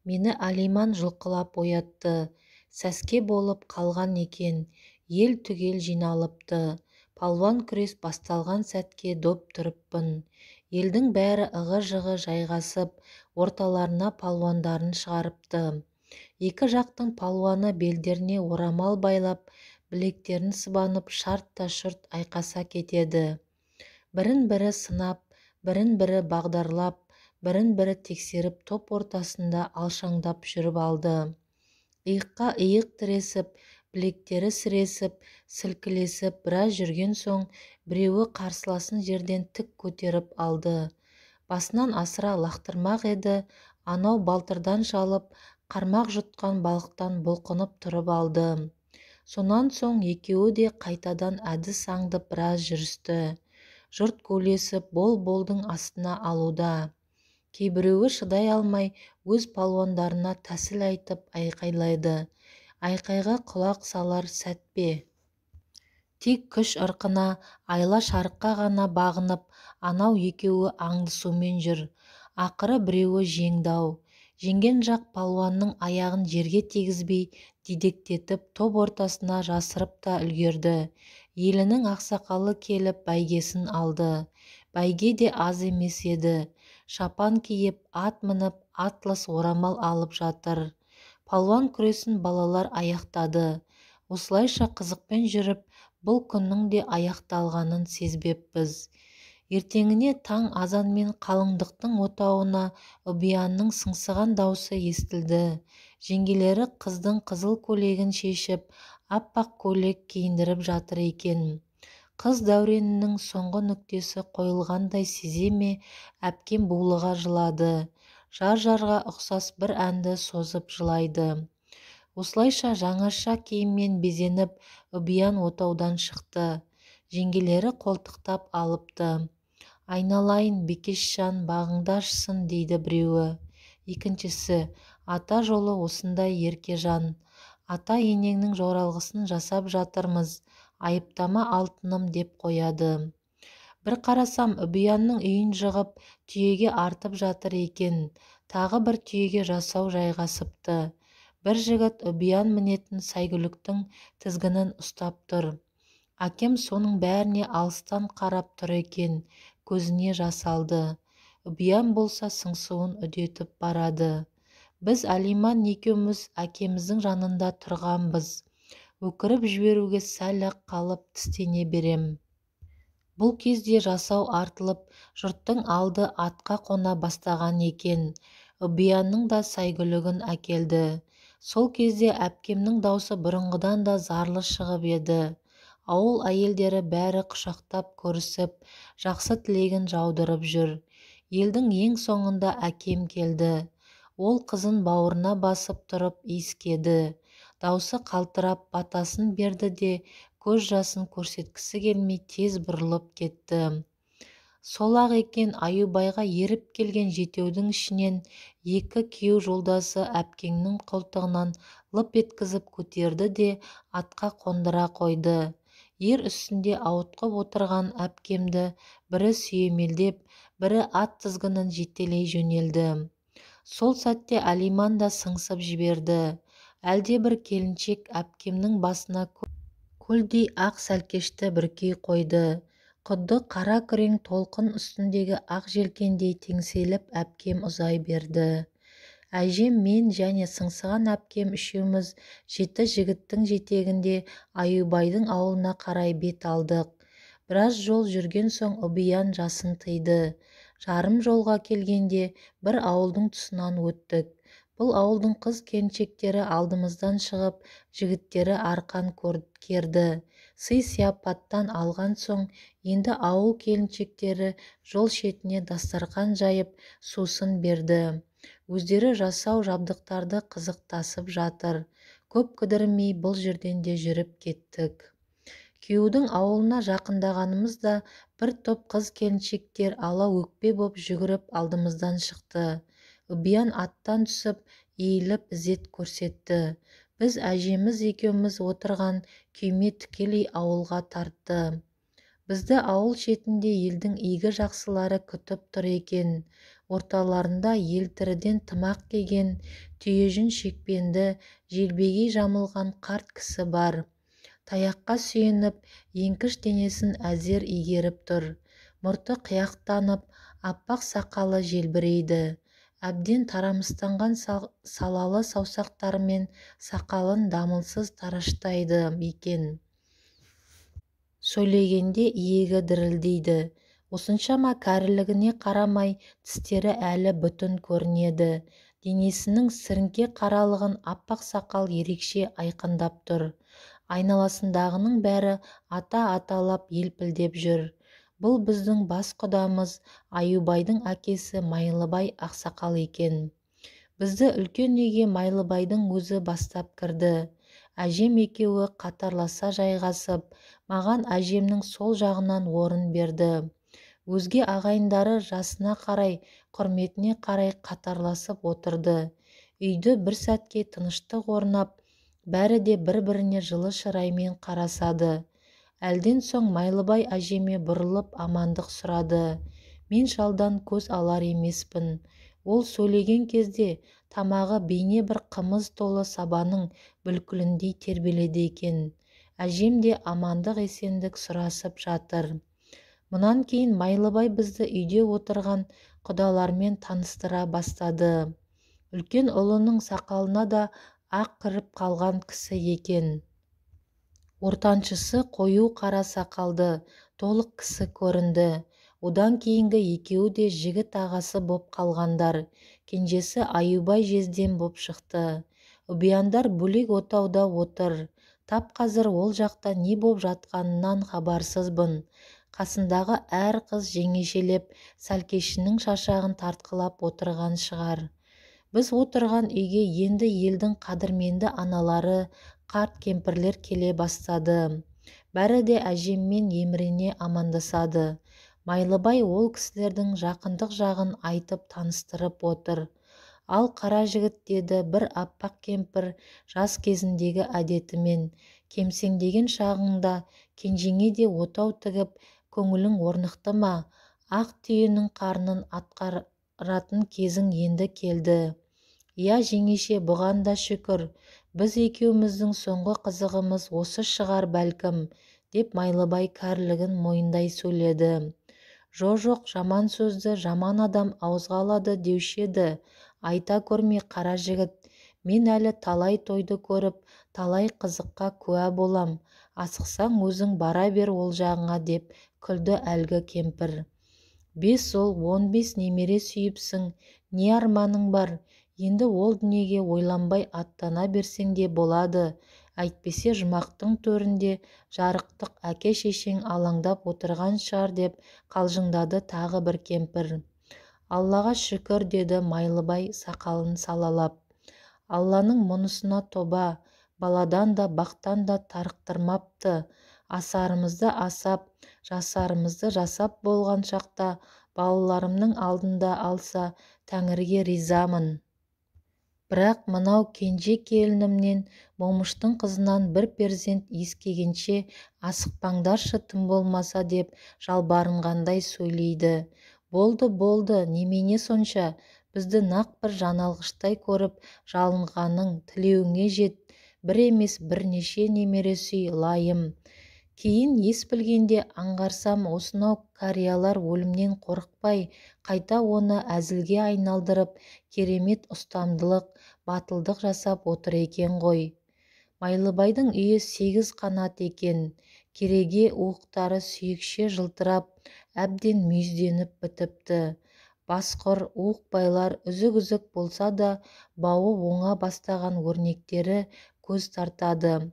Мені Алиман жұлқылап оятты. Сәске болып қалған екен. Ел түгел жиналыпты. Палуан күрес басталған сәтке доп тұрыппын. Елдің бәрі ығы-жығы жайғасып, орталарына палуандарын шығарыпты. Екі жақтың палуаны белдеріне орамал байлап, білектерін сыбанып, шарт та шұрт айқаса кетеді. Бірін-бірі сынап, бірін-бірі бағдарлап, бірін-бірі тексеріп, топ ортасында алшаңдап жүріп алды. Иыққа иық тіресіп, білектері сіресіп, сілкілесіп біраз жүрген соң, біреуі қарсыласын жерден тік көтеріп алды. Басынан асыра лақтырмақ еді, анау балтырдан шалып, қармақ жұтқан балықтан бұлқынып тұрып алды. Сонан соң екеуі де қайтадан әдіс аңдып біраз жүрісті. Жұрт гулесіп, бол-болдың астына алуда. Кейбіреуі шыдай алмай, өз палуандарына тәсіл айтып айқайлайды. Айқайға құлақ салар сәт пе? Тек күш ырқына, айла-шарыққа ғана бағынып, анау екеуі аңдысумен жүр. Ақыры біреуі жеңді-ау. Жеңген жақ палуанның аяғын жерге тигізбей, дедектетіп, топ ортасына жасырып та үлгерді. Елінің ақсақалы келіп бәйгесін алды. Бәйге де аз емес еді. Шапан киіп, ат мініп, атлас орамал алып жатыр. Палуан күресін балалар аяқтады. Осылайша қызықпен жүріп, бұл күннің де аяқталғанын сезбеппіз. Ертеңіне таң азанмен қалыңдықтың отауына Үбиянның сыңсыған даусы естілді. Жеңгелері қыздың қызыл көйлегін шешіп, аппақ көйлек киіндіріп жатыр екен. Қыз дәуренінің соңғы нүктесі қойылғандай сезе ме, әпкем булыға жылады. Жар-жарға ұқсас бір әнді созып жылайды. Осылайша жаңаша киіммен безеніп, Үбиян отаудан шықты. Жеңгелері қолтықтап алыпты. Айналайын, Бекешжан, бағыңды ашсын, дейді біреуі. Екіншісі, ата жолы осындай еркежан. Ата-енеңнің жоралғысын жасап жатырмыз, айыптама алтыным деп қояды. Бір қарасам, Үбиянның үйін жығып, түйеге артып жатыр екен. Тағы бір түйеге жасау жайғасыпты. Бір жігіт Үбиян мінетін сәйгүліктің тізгінін ұстап тұр. Әкем соның бәріне алыстан қарап тұр екен, көзіне жас алды. Үбиян болса сыңсуын үдетіп барады. Біз Алиман екеуміз әкеміздің жанында тұрғанбыз. Өкіріп жіберуге сәл-ақ қалып тістене берем. Бұл кезде жасау артылып, жұрттың алды атқа қона бастаған екен. Үбиянның да сәйгүлігін әкелді. Сол кезде әпкемнің даусы бұрынғыдан да зарлы шығып еді. Ауыл әйелдері бәрі құшақтап көрісіп, жақсы тілегін жаудырып жүр. Елдің ең соңында әкем келді. Ол қызын бауырына басып тұрып иіскеді. Даусы қалтырап батасын берді де, көз жасын көрсеткісі келмей тез бұрылып кетті. Сол-ақ екен Аюбайға еріп келген жетеудің ішінен екі күйеу жолдасы әпкеңнің қолтығынан лып еткізіп көтерді де атқа қондыра қойды. Ер үстінде ауытқып отырған әпкемді бірі сүйемелдеп, бірі ат тізгінін жетелей жөнелді. Сол сәтте Алиман да сыңсып жіберді. Әлде бір келіншек әпкемнің басына көлдей ақ сәлкешті бүркей қойды. Құдды қара күрең толқын үстіндегі ақ желкендей теңселіп әпкем ұзай берді. Әжем, мен және сыңсыған әпкем үшеуміз жеті жігіттің жетегінде Аюбайдың ауылына қарай бет алдық. Біраз жол жүрген соң Үбиян жасын тыйды. Жарым жолға келгенде бір ауылдың тұсынан өттік. Бұл ауылдың қыз-келіншектері алдымыздан шығып, жігіттері арқан керді. Сый-сияпаттан алған соң, енді ауыл келіншектері жол шетіне дастарқан жайып, сусын берді. Өздері жасау жабдықтарды қызықтасып жатыр. Көп кідірмей бұл жерден де жүріп кеттік. Күйеудің ауылына жақындағанымызда бір топ қыз-келіншектер ала өкпе боп жүгіріп алдымыздан шықты. Үбиян аттан түсіп, иіліп ізет көрсетті. Біз әжеміз екеуміз отырған күйме тікелей ауылға тартты. Бізді ауыл шетінде елдің игі жақсылары күтіп тұр екен. Орталарында елтіріден тымақ киген, түйежүн шекпенді желбегей жамылған қарт кісі бар. Таяққа сүйеніп, еңкіш денесін әзер игеріп тұр. Мұрты қияқтанып, аппақ сақалы желбірейді. Әбден тарамыстанған салалы саусақтарымен сақалын дамылсыз тараштайды екен. Сөйлегенде иегі дірілдейді. Осыншама кәрілігіне қарамай тістері әлі бүтін көрінеді. Денесінің сіріңке қаралығын аппақ сақал ерекше айқындап тұр. Айналасындағының бәрі ата-аталап елпілдеп жүр. Бұл біздің бас құдамыз Аюбайдың әкесі Майлыбай ақсақал екен. Бізді үлкен үйге Майлыбайдың өзі бастап кірді. Әжем екеуі қатарласа жайғасып, маған әжемнің сол жағынан орын берді. Өзге ағайындары жасына қарай, құрметіне қарай қатарласып отырды. Үйді бір сәтке тыныштық орнап, бәрі де бір-біріне жылы шыраймен қарасады. Әлден соң Майлыбай әжеме бұрылып амандық сұрады. Мен шалдан көз алар емеспін. Ол сөйлеген кезде тамағы бейне бір қымыз толы сабаның бүлкіліндей тербеледі екен. Әжем де амандық есендік сұрасып жатыр. Мұнан кейін Майлыбай бізді үйде отырған құдалармен таныстыра бастады. Үлкен ұлының сақалына да ақ кіріп қалған кісі екен. Ортаншысы қою қара сақалды, толық кісі көрінді. Одан кейінгі екеуі де жігіт ағасы боп қалғандар. Кенжесі Аюбай жезден боп шықты. Үбияндар бөлек отауда отыр. Тап қазір ол жақта не боп жатқанынан хабарсызбын. Қасындағы әр қыз жеңешелеп, сәлкешінің шашағын тартқылап отырған шығар. Біз отырған үйге енді елдің қадірменді аналары, қарт кемпірлер келе бастады. Бәрі де әжеммен емірене амандасады. Майлыбай ол кісілердің жақындық жағын айтып таныстырып отыр. Ал қара жігіт, деді бір аппақ кемпір жас кезіндегі әдетімен, кемсеңдеген шағыңда кенжеңе де отау тігіп, көңілің орнықты ма? Ақ түйенің қарнын атқаратын кезің енді келді. Иә, жеңеше, бұған да шүкір. Біз екеуміздің соңғы қызығымыз осы шығар бәлкім, деп Майлыбай кәрілігін мойындай сөйледі. Жо-жоқ, жаман сөзді жаман адам ауызға алады деуші еді. Айта көрме, қара жігіт, мен әлі талай тойды көріп, талай қызыққа куә болам. Асықсаң өзің бара бер ол жағыңа, деп күлді әлгі кемпір. 5 ұл, 15 немере сүйіпсің, не арманың бар? Енді ол дүниеге ойланбай аттана берсең де болады. Әйтпесе жұмақтың төрінде жарықтық әке-шешең алаңдап отырған шығар, деп қалжыңдады тағы бір кемпір. Аллаға шүкір, деді Майлыбай сақалын салалап. Алланың мұнысына тоба, баладан да бақтан да тарықтырмапты. Асарымызды асап, жасарымызды жасап болған шақта балаларымның алдында алса, тәңірге ризамын. Бірақ мынау кенже келінімнен, Момыштың қызынан бір перзент иіскегенше асықпаңдаршы тым болмаса, деп жалбарынғандай сөйлейді. Болды, болды, немене сонша, бізді нақ бір жаналғыштай көріп жалынғаның, тілеуіңе жет, бір емес бірнеше немере сүй, лайым. Кейін ес білгенде аңғарсам, осынау кариялар өлімнен қорықпай, қайта оны әзілге айналдырып, керемет ұстамдылық, батылдық жасап отыр екен ғой. Майлыбайдың үйі 8 қанат екен. Кереге уықтары сүйекше жылтырап, әбден мүйізденіп бітіпті. Басқұр, уықбайлар үзік-үзік болса да, бауы оңа бастаған өрнектері көз тартады.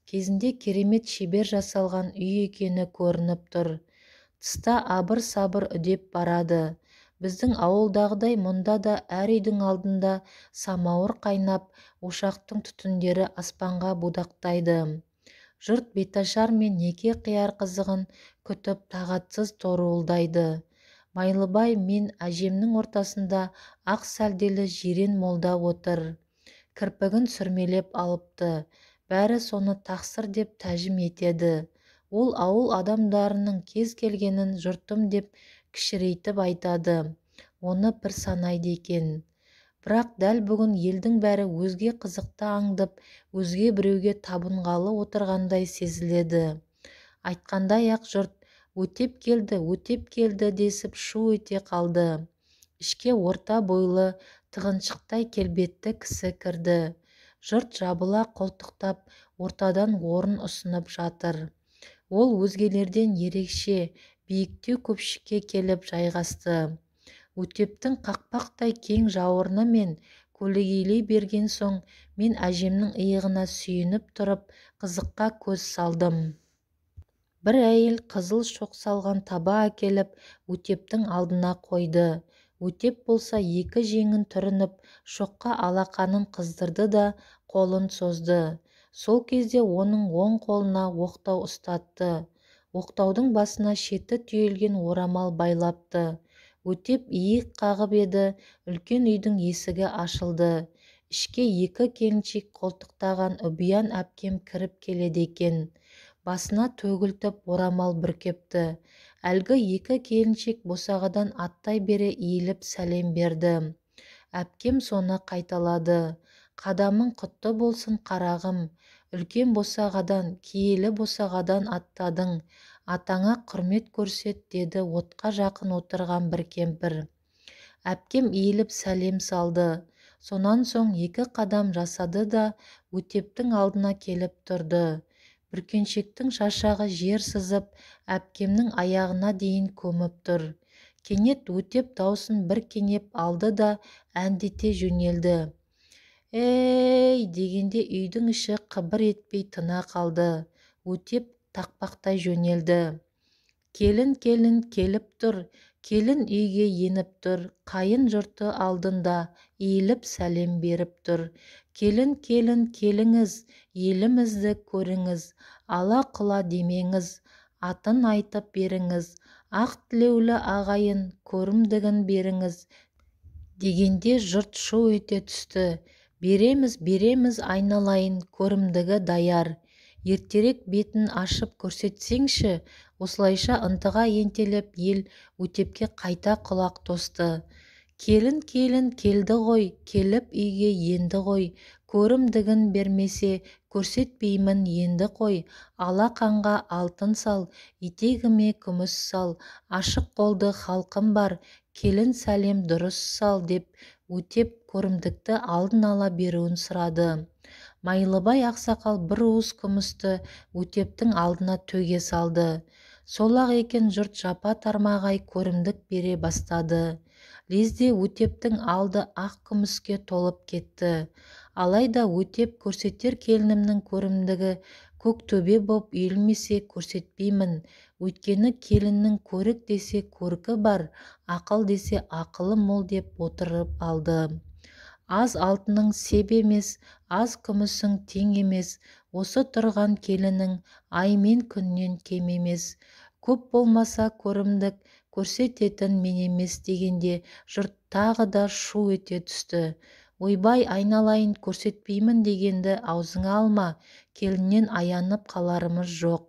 Кезінде керемет шебер жасалған үй екені көрініп тұр. Тыста абыр-сабыр үдеп барады. Біздің ауылдағыдай мұнда да әр үйдің алдында самауыр қайнап, ошақтың түтіндері аспанға будақтайды. Жұрт беташар мен неке қияр қызығын күтіп тағатсыз торуылдайды. Майлыбай мен әжемнің ортасында ақ сәлделі жирен молда отыр. Кірпігін сүрмелеп алыпты. Бәрі соны тақсыр деп тәжім етеді. Ол ауыл адамдарының кез келгенін жұртым деп кішірейтіп айтады. оны пір санайды екен. Бірақ дәл бүгін елдің бәрі өзге қызықты аңдып, өзге біреуге табынғалы отырғандай сезіледі. Айтқандай-ақ жұрт «Өтеп келді, Өтеп келді» десіп шу ете қалды. Ішке орта бойлы, тығыншықтай келбетті кісі кірді. Жұрт жабыла қолтықтап, ортадан орын ұсынып жатыр. Ол өзгелерден ерекше, биіктеу көпшікке келіп жайғасты. Өтептің қақпақтай кең жауырыны мен көлегейлей берген соң, мен әжемнің иығына сүйеніп тұрып, қызыққа көз салдым. Бір әйел қызыл шоқ салған таба әкеліп, Өтептің алдына қойды. Өтеп болса екі жеңін түрініп, шоққа алақанын қыздырды да қолын созды. Сол кезде оның оң қолына оқтау ұстатты. Оқтаудың басына шеті түйілген орамал байлапты. Өтеп иек қағып еді, үлкен үйдің есігі ашылды. Ішке екі келіншек қолтықтаған Үбиян әпкем кіріп келеді екен. Басына төгілтіп орамал бүркепті. Әлгі екі келіншек босағадан аттай бере иіліп сәлем берді. Әпкем соны қайталады. Қадамың құтты болсын, қарағым. Үлкен босағадан, киелі босағадан аттадың. Атаңа құрмет көрсет, деді отқа жақын отырған бір кемпір. Әпкем иіліп сәлем салды. Сонан соң екі қадам жасады да Өтептің алдына келіп тұрды. Бүркеншектің шашағы жер сызып, әпкемнің аяғына дейін көміп тұр. Кенет Өтеп даусын бір кенеп алды да әндете жөнелді. «Ей!» дегенде үйдің іші қыбыр етпей тына қалды. Өтеп тақпақтай жөнелді. Келін, келін келіп тұр, келін үйге еніп тұр, қайын жұрты алдында иіліп сәлем беріп тұр. Келін, келін, келіңіз, елімізді көріңіз, ала-құла демеңіз, атын айтып беріңіз, ақ тілеулі ағайын, көрімдігін беріңіз, дегенде жұрт шу ете түсті. Береміз, береміз, айналайын, көрімдігі даяр. Ертерек бетін ашып көрсетсеңші. Осылайша ынтыға ентелеп ел Өтепке қайта құлақ тосты. Келін, келін келді ғой, келіп үйге енді ғой, көрімдігін бермесе, көрсетпеймін енді қой, алақанға алтын сал, етегіме күміс сал, ашық қолды халқым бар, келін сәлем дұрыс сал, деп Өтеп көрімдікті алдын ала беруін сұрады. Майлыбай ақсақал бір уыс күмісті Өтептің алдына төге салды. Сол-ақ екен жұрт жапа-тармағай көрімдік бере бастады. Лезде Өтептің алды ақ күміске толып кетті. Алайда Өтеп көрсетер келінімнің көрімдігі көк төбе боп үйілмесе көрсетпеймін. Өйткені келіннің көрік десе көркі бар, ақыл десе ақылы мол деп отырып алды. Аз алтының сеп емес, аз күмісің тең емес, осы тұрған келінің ай мен күннен кем емес. Көп болмаса көрімдік көрсететін мен емес дегенде жұрт тағы да шу ете түсті. Ойбай, айналайын, көрсетпеймін дегенді аузыңа алма, келіннен аянып қаларымыз жоқ.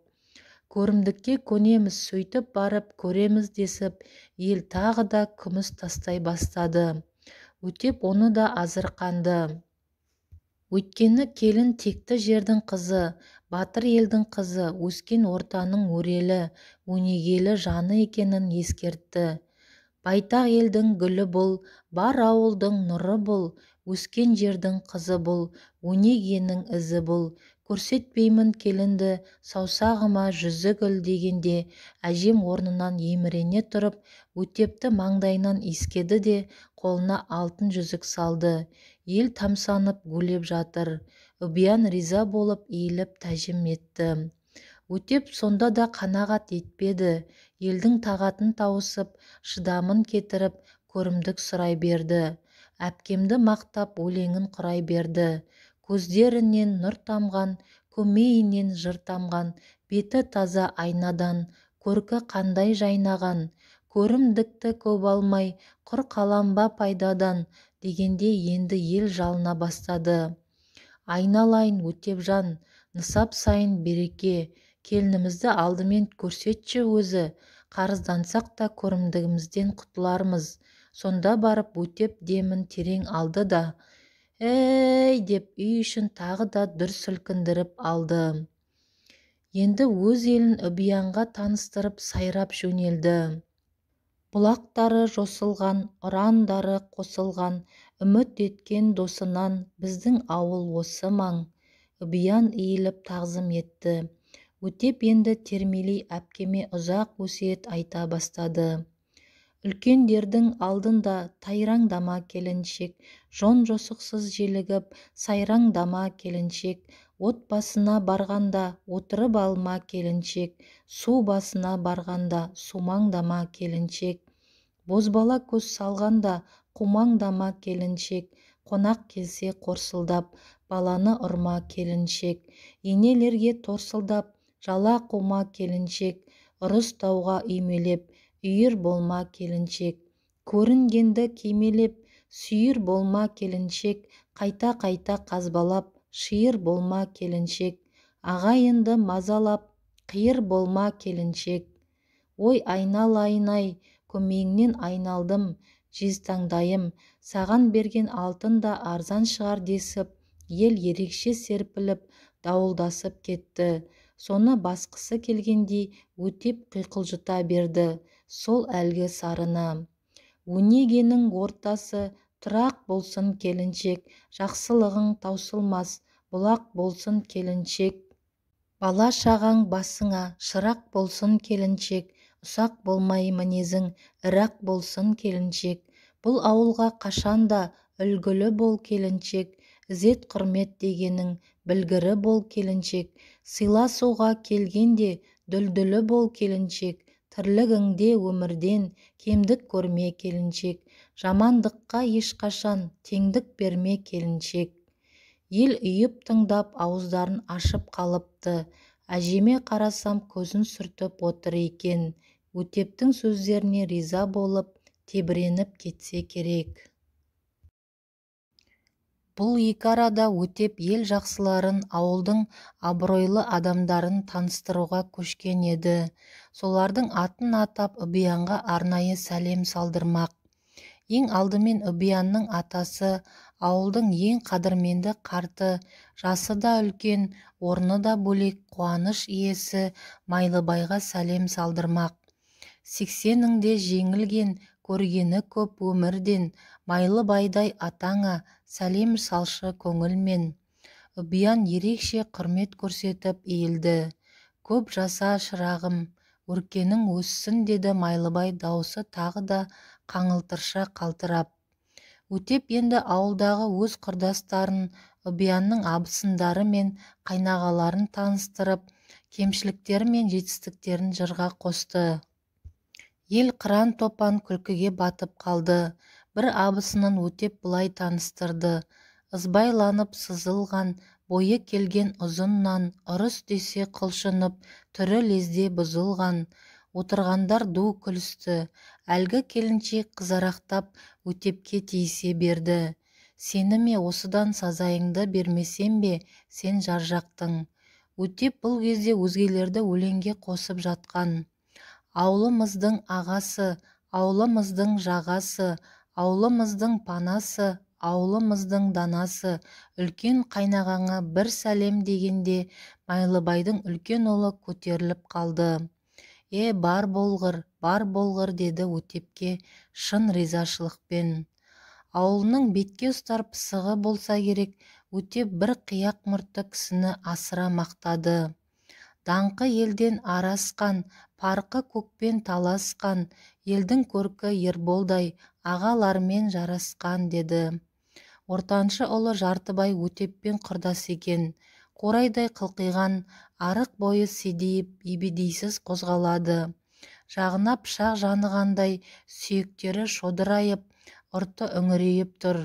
Көрімдікке көнеміз, сөйтіп барып көреміз десіп, ел тағы да күміс тастай бастады. Өтеп оны да азырқанды. Өйткені келін текті жердің қызы, батыр елдің қызы, өскен ортаның өрелі, өнегелі жаны екенін ескертті. Байтақ елдің гүлі бұл, бар ауылдың нұры бұл, өскен жердің қызы бұл, өнегенің ізі бұл. Көрсетпеймін келінді, саусағыма жүзі гүл дегенде әжем орнынан емірене тұрып, Өтепті маңдайынан иіскеді де қолына алтын жүзік салды. Ел тамсанып гулеп жатыр. Үбиян риза болып иіліп тәжім етті. Өтеп сонда да қанағат етпеді. Елдің тағатын тауысып, шыдамын кетіріп, көрімдік сұрай берді. Әпкемді мақтап өлеңін құрай берді. Көздерінен нұр тамған, көмейінен жыр тамған, беті таза айнадан, көркі қандай жайнаған, көрімдікті көп алмай, құр қалам ба пайдадан, дегенде енді ел жалына бастады. Айналайын Өтепжан, нысап сайын береке, келінімізді алдымен көрсетші өзі, қарыздансақ та көрімдігімізден құтылармыз. Сонда барып Өтеп демін терең алды да, «Ей!» деп үй ішін тағы да дүр сілкіндіріп алды. Енді өз елін Үбиянға таныстырып сайрап жөнелді. Бұлақтары жосылған, ұрандары қосылған, үміт еткен досынан біздің ауыл осы маң. Үбиян иіліп тағзым етті. Өтеп енді термелей әпкеме ұзақ өсиет айта бастады. Үлкендердің алдында тайраңдама келіншек, жон-жосықсыз желігіп, сайраңдама келіншек, от басына барғанда отырып алма келіншек, су басына барғанда сумаңдама келіншек, бозбала көз салғанда қумаңдама келіншек, қонақ келсе қорсылдап, баланы ұрма келіншек, енелерге торсылдап, жала қума келіншек, ұрыс дауға үймелеп, үйір болма келіншек, көрінгенді кимелеп, сүйір болма келіншек, қайта-қайта қазбалап, шиыр болма келіншек, ағайынды мазалап, қиыр болма келіншек. Ой айналайын-ай, көмейіңнен айналдым, жезтаңдайым, саған берген алтын да арзан шығар десіп, ел ерекше серпіліп, дауылдасып кетті. Соны басқысы келгендей Өтеп құйқылжыта берді сол әлгі сарыны. Өнегенің ортасы тұрақ болсын келіншек, жақсылығың таусылмас, бұлақ болсын келіншек. Бала-шағаң басыңа шырақ болсын келіншек, ұсақ болмай мінезің ірақ болсын келіншек. Бұл ауылға қашанда үлгілі бол келіншек, ізет құрмет дегенің білгірі бол келіншек. Сыйласуға келгенде дүлдүлі бол келіншек, тірлігіңде өмірден кемдік көрме келіншек, жамандыққа ешқашан теңдік берме келіншек. Ел үйіп тыңдап ауыздарын ашып қалыпты. Әжеме қарасам көзін сүртіп отыр екен. Өтептің сөздеріне риза болып, тебіреніп кетсе керек. Бұл екі арада Өтеп ел жақсыларын, ауылдың абыройлы адамдарын таныстыруға көшкен еді. Солардың атын атап Үбиянға арнайы сәлем салдырмақ. Ең алдымен Үбиянның атасы, ауылдың ең қадірменді қарты, жасы да үлкен, орны да бөлек қуаныш иесі Майлыбайға сәлем салдырмақ. 80-іңде жеңілген, көргені көп өмірден, Майлыбайдай атаңа сәлем салшы көңілмен. Үбиян ерекше құрмет көрсетіп иілді. Көп жаса шырағым, өркенің өссін, деді Майлыбай даусы тағы да қаңылтырша қалтырап. Өтеп енді ауылдағы өз құрдастарын, Үбиянның абысындары мен қайнағаларын таныстырып, кемшіліктері мен жетістіктерін жырға қосты. Ел қыран-топан күлкіге батып қалды. Бір абысынын Өтеп былай таныстырды. Ызбайланып сызылған, бойы келген ұзыннан, ұрыс десе құлшынып, түрі лезде бұзылған. Отырғандар ду күлісті. Әлгі келіншек қызарақтап Өтепке тиісе берді. Сені ме осыдан сазайыңды бермесем бе, сен жаржақтың. Өтеп бұл кезде өзгелерді өлеңге қосып жатқан. Аулымыздың ағасы, аулымыздың жағасы, аулымыздың панасы, аулымыздың данасы, үлкен қайнағаңа бір сәлем дегенде Майлыбайдың үлкен ұлы көтеріліп қалды. Е, бар болғыр, бар болғыр, деді Өтепке шын ризашылықпен. Ауылының бетке ұстар пысығы болса керек, Өтеп бір қияқ мұртты кісіні асыра мақтады. Даңқы елден арасқан, парқы көкпен таласқан, елдің көркі Ерболдай, ағалармен жарасқан, деді. Ортаншы ұлы Жартыбай Өтеппен құрдас екен. Қорайдай қылқиған, арық бойы седейіп, ебедейсіз қозғалады. Жағына пышақ жанығандай сүйектері шодырайып, ұрты үңірейіп тұр.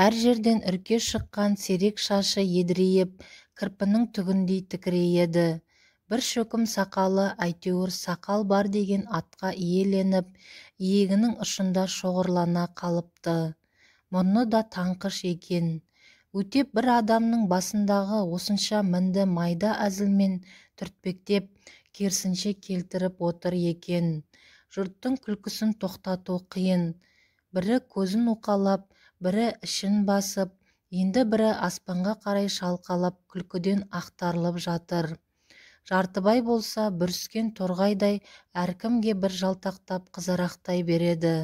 Әр жерден үрке шыққан серек шашы едірейіп, кірпінің түгіндей тікірейеді. Бір шөкім сақалы әйтеуір сақал бар деген атқа иеленіп, иегінің ұшында шоғырлана қалыпты. Мұрны да таңқыш екен. Өтеп бір адамның басындағы осынша мінді майда әзілмен түртпектеп, керісінше келтіріп отыр екен. Жұрттың күлкісін тоқтату қиын. Бірі көзін уқалап, бірі ішін басып, енді бірі аспанға қарай шалқалап күлкіден ақтарылып жатыр. Жартыбай болса, бүріскен торғайдай әркімге бір жалтақтап қызарақтай береді.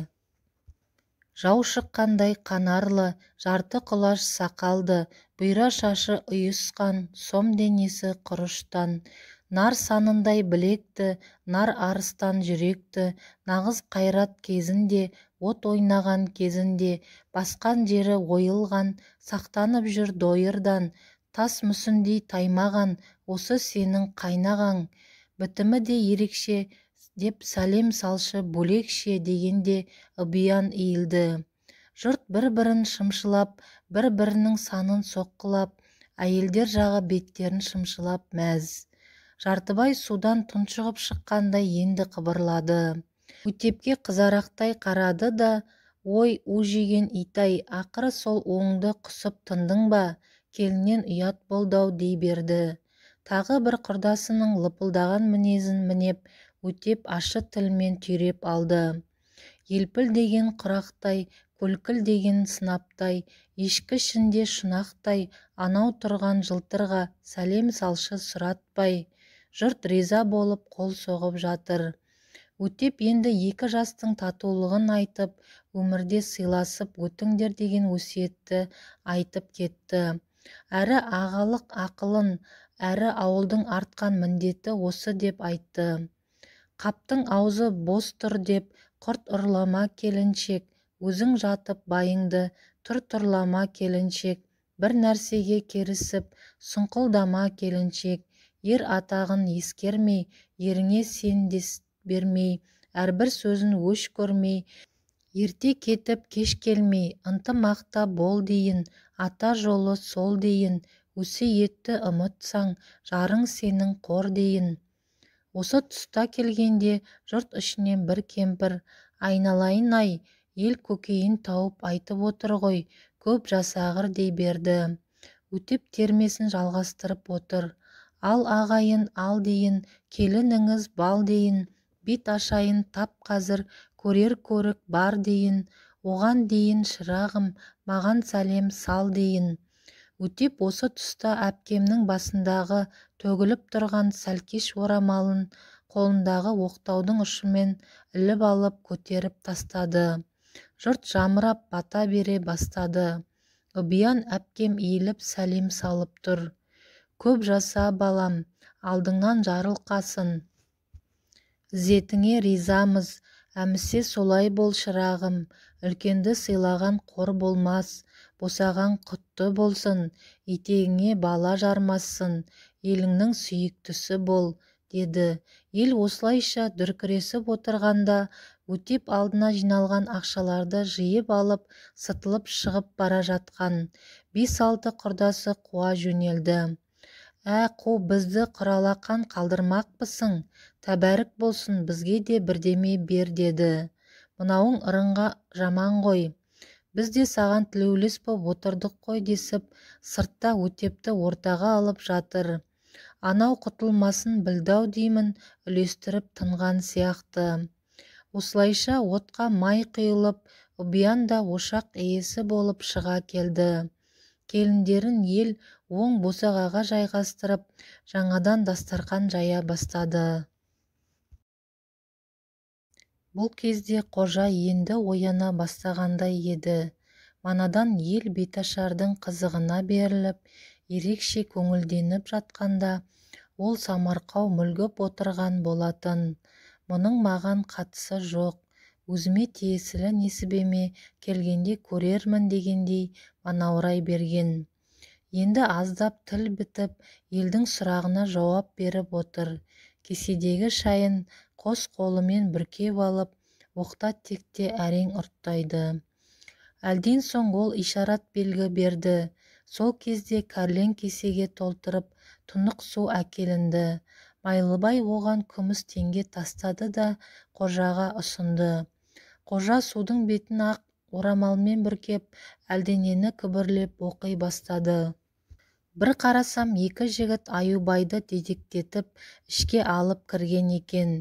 Жау шыққандай қанарлы, жарты құлаш сақалды, бұйра шашы ұйысқан, сом денесі құрыштан, нар санындай білекті, нар арыстан жүректі, нағыз қайрат кезінде, от ойнаған кезінде, басқан жері ойылған, сақтанып жүр дойырдан, тас мүсіндей таймаған, осы сенің қайнағаң, бітімі де ерекше, деп сәлем салшы бөлекше дегенде Үбиян иілді. Жұрт бір-бірін шымшылап, бір-бірінің санын соққылап, әйелдер жағы беттерін шымшылап мәз. Жартыбай судан тұншығып шыққандай енді қыбырлады. Өтепке қызарақтай қарады да, ой, у жеген итай, ақыры сол оңды құсып тындың ба, келіннен ұят болды-ау дей берді. Тағы бір құрдасының лыпылдаған мінезін мінеп, Өтеп ащы тілмен түйреп алды. Елпіл деген құрақтай, көлкіл деген сынаптай, ешкі ішінде шұнақтай, анау тұрған жылтырға сәлем салшы сұратпай. Жұрт риза болып қол соғып жатыр. Өтеп енді екі жастың татулығын айтып, өмірде сыйласып өтіңдер деген өсиетті айтып кетті. Әрі ағалық ақылын, әрі ауылдың артқан міндеті осы деп айтты. Қаптың аузы бос тұр деп, құрт ұрлама келіншек, өзің жатып байыңды, тұр-тұрлама келіншек, бір нәрсеге керісіп, сұңқылдама келіншек, ер атағын ескермей, еріңе сен дес бермей, әрбір сөзін өш көрмей, ерте кетіп кеш келмей, ынтымақта бол дейін, ата жолы сол дейін, өсиетті ұмытсаң, жарың сенің қор дейін. Осы тұста келгенде жұрт ішінен бір кемпір, айналайын-ай, ел көкейін тауып айтып отыр ғой, көп жасағыр дей берді. Өтеп термесін жалғастырып отыр. Ал ағайын, ал дейін, келініңіз бал дейін, бет ашайын тап қазір, көрер көрік бар дейін, оған дейін шырағым, маған сәлем сал дейін. Өтеп осы тұста әпкемнің басындағы төгіліп тұрған сәлкеш орамалын қолындағы оқтаудың ұшымен іліп алып көтеріп тастады. Жұрт жамырап бата бере бастады. Үбиян әпкем иіліп сәлем салып тұр. Көп жаса балам, алдыңнан жарылқасын. Ізетіңе ризамыз, әмісе солай бол шырағым, үлкенді сыйлаған қор болмас, босаған құтты болсын, етегіңе бала жармассын, еліңнің сүйіктісі бол, деді. Ел осылайша дүркіресіп отырғанда, Өтеп алдына жиналған ақшаларды жиып алып, сытылып шығып бара жатқан. 5-6 құрдасы қуа жөнелді. Ә, қу бізді құралақан қалдырмақпысың, тәбәрік болсын, бізге де бірдеме бер деді. Мынауың ырыңға жаман ғой. Біз де саған тілеулес боп отырдық қой десіп, сыртта Өтепті ортаға алып жатыр. Анау құтылмасын білдау деймін, үлестіріп тынған сияқты. Осылайша отқа май құйылып, Үбиян да ошақ иесі болып шыға келді. Келіндерін ел оң босағаға жайғастырып, жаңадан дастарқан жая бастады. Бұл кезде қожа енді ояна бастағандай еді. Манадан ел беташардың қызығына беріліп, ерекше көңілденіп жатқанда, ол самарқау мүлгіп отырған болатын. Мұның маған қатысы жоқ, өзіме тиесілі несібеме келгенде көрермін дегендей манаурай берген. Енді аздап тіл бітіп, елдің сұрағына жауап беріп отыр. Кеседегі шайын қос қолымен бүркеп алып, оқта-текте әрең ұрттайды. Әлден соң ол ишарат белгі берді. Сол кезде кәрлен кесеге толтырып, тұнық су әкелінді. Майлыбай оған күміс теңге тастады да қожаға ұсынды. Қожа судың бетін ақ орамалмен бүркеп, әлденені күбірлеп оқи бастады. Бір қарасам, екі жігіт Аюбайды дедектетіп, ішке алып кірген екен.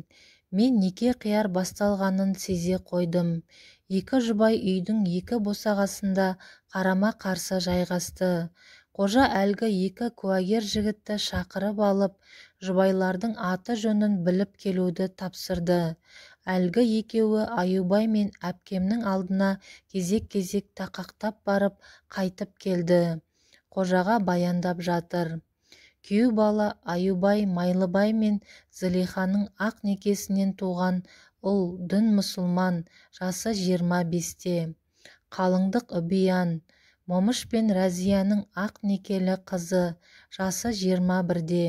Мен неке қияр басталғанын сезе қойдым. Екі жұбай үйдің екі босағасында қарама-қарсы жайғасты. Қожа әлгі екі куәгер жігітті шақырып алып, жұбайлардың аты-жөнін біліп келуді тапсырды. Әлгі екеуі Аюбай мен әпкемнің алдына кезек-кезек тақақтап барып, қайтып келді. Қожаға баяндап жатыр. Күйеу бала Аюбай Майлыбай мен Зылиханың ақ некесінен туған ұл, дін мұсылман, жасы 25-те. Қалыңдық Үбиян, Момыш пен Рәзияның ақ некелі қызы, жасы 21-де.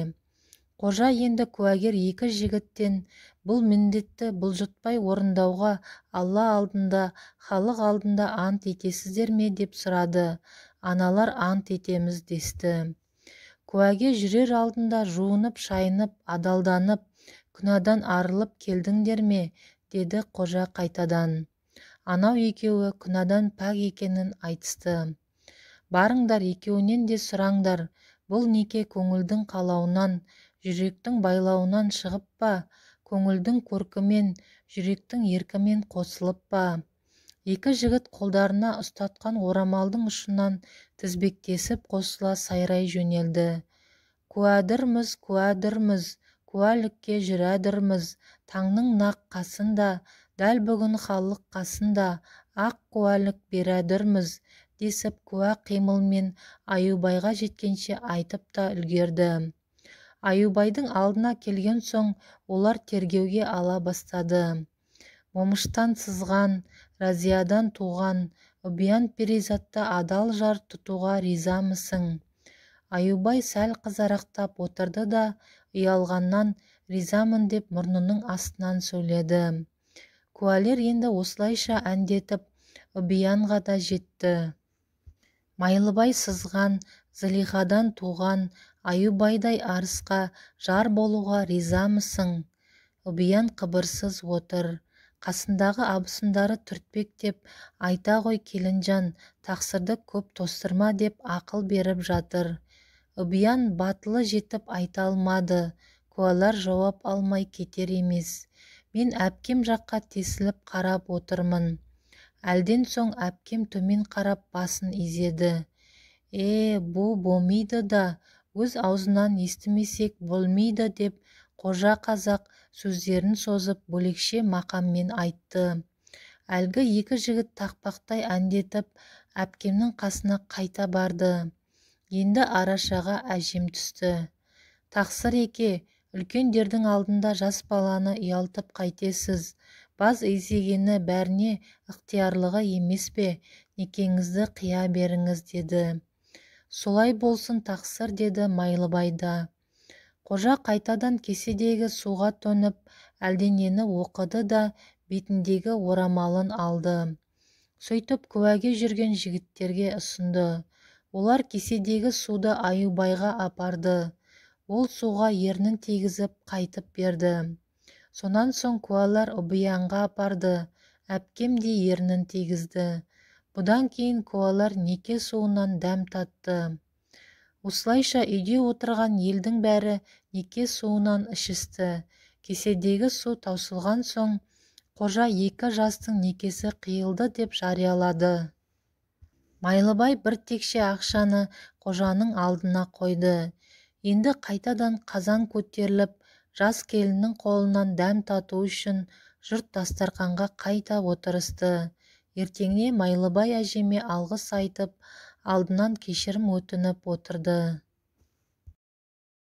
Қожа енді куәгер екі жігіттен бұл міндетті бұлжытпай орындауға Алла алдында, халық алдында ант етесіздер ме деп сұрады. Аналар ант етеміз десті. Куәге жүрер алдында жуынып, шайынып, адалданып, күнәдан арылып келдіңдер ме, деді қожа қайтадан. Анау екеуі күнәдан пәк екенін айтысты. Барыңдар, екеуінен де сұраңдар, бұл неке көңілдің қалауынан, жүректің байлауынан шығып па, көңілдің көркімен, жүректің еркімен қосылып па? Екі жігіт қолдарына ұстатқан орамалдың ұшынан тізбектесіп қосыла сайрай жөнелді. Куәдірміз, куәдірміз, куәлікке жүрәдірміз, таңның нақ қасында, дәл бүгін халық қасында, ақ куәлік берәдірміз, десіп куә қимылмен Аюбайға жеткенше айтып та үлгерді. Аюбайдың алдына келген соң олар тергеуге ала бастады. Момыштан сызған, Разиядан туған, Үбиян перизатты адал жар тұтуға ризамысың? Аюбай сәл қызарақтап отырды да, ұялғаннан ризамын деп мұрнының астынан сөйледі. Куәлер енді осылайша әндетіп, Үбиянға да жетті. Майлыбай сызған, Зылихадан туған, Аюбайдай арысқа жар болуға ризамысың? Үбиян қыбырсыз отыр. Қасындағы абысындары түртпектеп, айта ғой келінжан, тақсырды көп тостырма деп ақыл беріп жатыр. Үбиян батылы жетіп айта алмады. Куәлар жауап алмай кетер емес. Мен әпкем жаққа тесіліп қарап отырмын. Әлден соң әпкем төмен қарап басын изеді. Бұ болмейді да, өз аузынан естімесек болмейді деп қожа қазақ сөздерін созып бөлекше мақаммен айтты. Әлгі екі жігіт тақпақтай әндетіп, әпкемнің қасына қайта барды. Енді арашаға әжем түсті. Тақсыр еке, үлкендердің алдында жас баланы ұялтып қайтесіз. Баз изегені бәріне ықтиярлығы емес пе, некеңізді қия беріңіз деді. Солай болсын тақсыр деді Майлыбай да. Қожа қайтадан кеседегі суға төніп, әлденені оқыды да бетіндегі орамалын алды. Сөйтіп куәге жүрген жігіттерге ұсынды. Олар кеседегі суды Аюбайға апарды. Ол суға ернін тигізіп қайтып берді. Сонан соң куәлар Үбиянға апарды. Әпкем де ернін тигізді. Бұдан кейін куәлар неке суынан дәм татты. Осылайша үйде отырған елдің бәрі неке суынан ішісті. Кеседегі су таусылған соң, қожа екі жастың некесі қиылды деп жариялады. Майлыбай бір текше ақшаны қожаның алдына қойды. Енді қайтадан қазан көтеріліп, жас келіннің қолынан дәм тату үшін жұрт дастарқанға қайта отырысты. Ертеңіне Майлыбай әжеме алғыс айтып, алдынан кешірім өтініп отырды.